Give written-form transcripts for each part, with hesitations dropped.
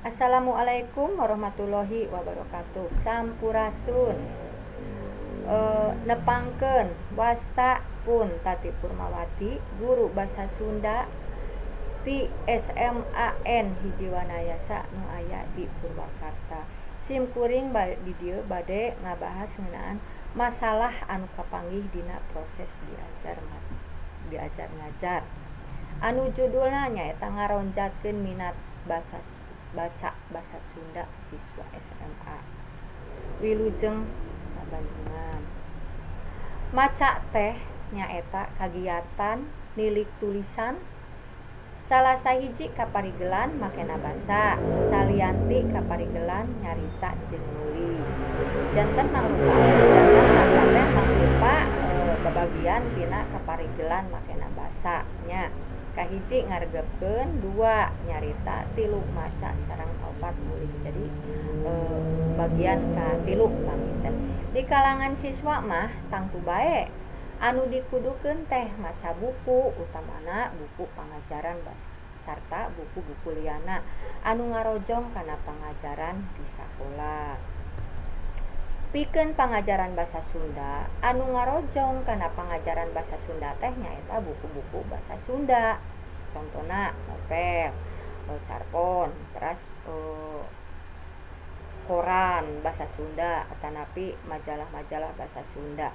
Assalamualaikum warahmatullahi wabarakatuh. Sampurasun. Nepangkeun wasta pun Tati Purmawati, guru basa Sunda ti SMAN 1 Wanayasa nu aya di Purwakarta. Sim kuring di dieu bade ngabahas ngeunaan masalah anu kapanggih dina proses diajar ngajar. Anu judulna nyaeta ngaronjatkeun minat baca basa Sunda siswa SMA. Wilujeng ngabandungan. Maca teh nyaeta kagiatan nilik tulisan, salah sahiji kaparigelan makena basa, salian ti kaparigelan nyarita jeung nulis. Janten maca teh mangrupa babagian tina kaparigelan makena basa nya. Kahiji ngaregepkeun, dua nyarita, tilu maca, sareng opat nulis. Jadi bagian katilu panginten. Di kalangan siswa mah tangtu bae anu dikudukeun teh maca buku, utamana buku pangajaran sarta buku-buku liana anu ngarojong kana pangajaran di sakola. Pikeun pangajaran basa Sunda, anu ngarojong kana pangajaran basa Sunda teh nyaeta buku-buku basa Sunda. Contona novel, carpon, teras koran basa Sunda atanapi majalah-majalah basa Sunda.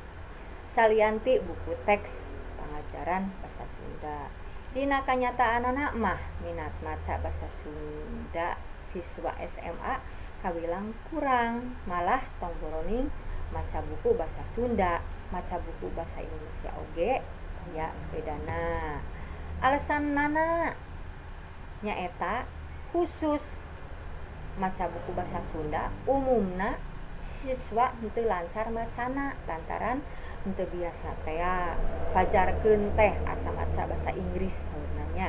Salian ti buku teks pangajaran basa Sunda. Dina kanyataanana mah minat maca basa Sunda siswa SMA kawilang kurang, malah tong boroning maca buku basa Sunda, maca buku basa Indonesia oge aya bedana. Alesanana nyaeta khusus maca buku basa Sunda umumna siswa henteu lancar macana lantaran henteu biasa tea pajarkeun teh asa maca basa Inggris saurna nya.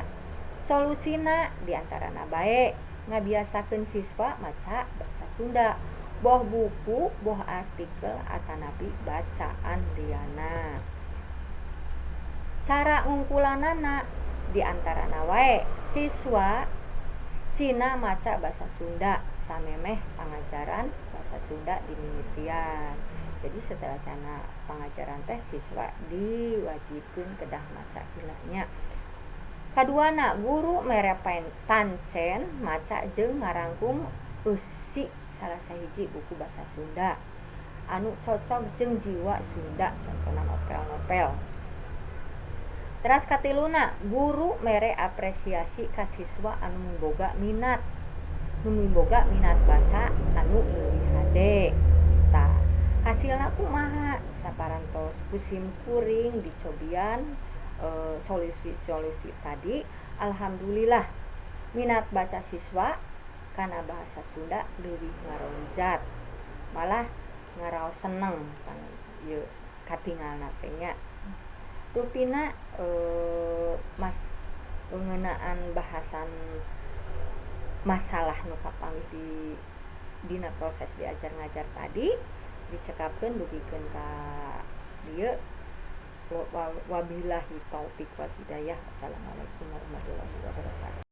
Solusina diantarana bae ngabiasakeun siswa maca basa Sunda, boh buku, boh artikel atanapi bacaan liana. Cara ngungkulanana diantarana wae siswa sina maca basa Sunda samemeh pangajaran basa Sunda dimimitian. Jadi setelah cana pangajaran teh siswa diwajibkeun kedah maca heula nya. Kaduana, guru mere pancen maca jeung ngarangkum eusi salah sahiji buku basa Sunda anu cocok jeung jiwa Sunda, contona novel-novel. Teras katiluna, guru mere apresiasi ka siswa anu miboga minat baca anu leuwih hade. Tah, hasilna kumaha? Saparantos ku sim kuring dicobian solusi-solusi tadi, alhamdulillah minat baca siswa kana bahasa Sunda leuwih ngaronjat, malah ngaraos seneng kan ieu katingalna teh nya. Rupina mas ngeunaan bahasan masalah nu kapanggih di dina proses diajar ngajar tadi dicekapkeun dugikeun ka dieu. Wabillahi taufik wal hidayah. Wassalamualaikum warahmatullahi wabarakatuh.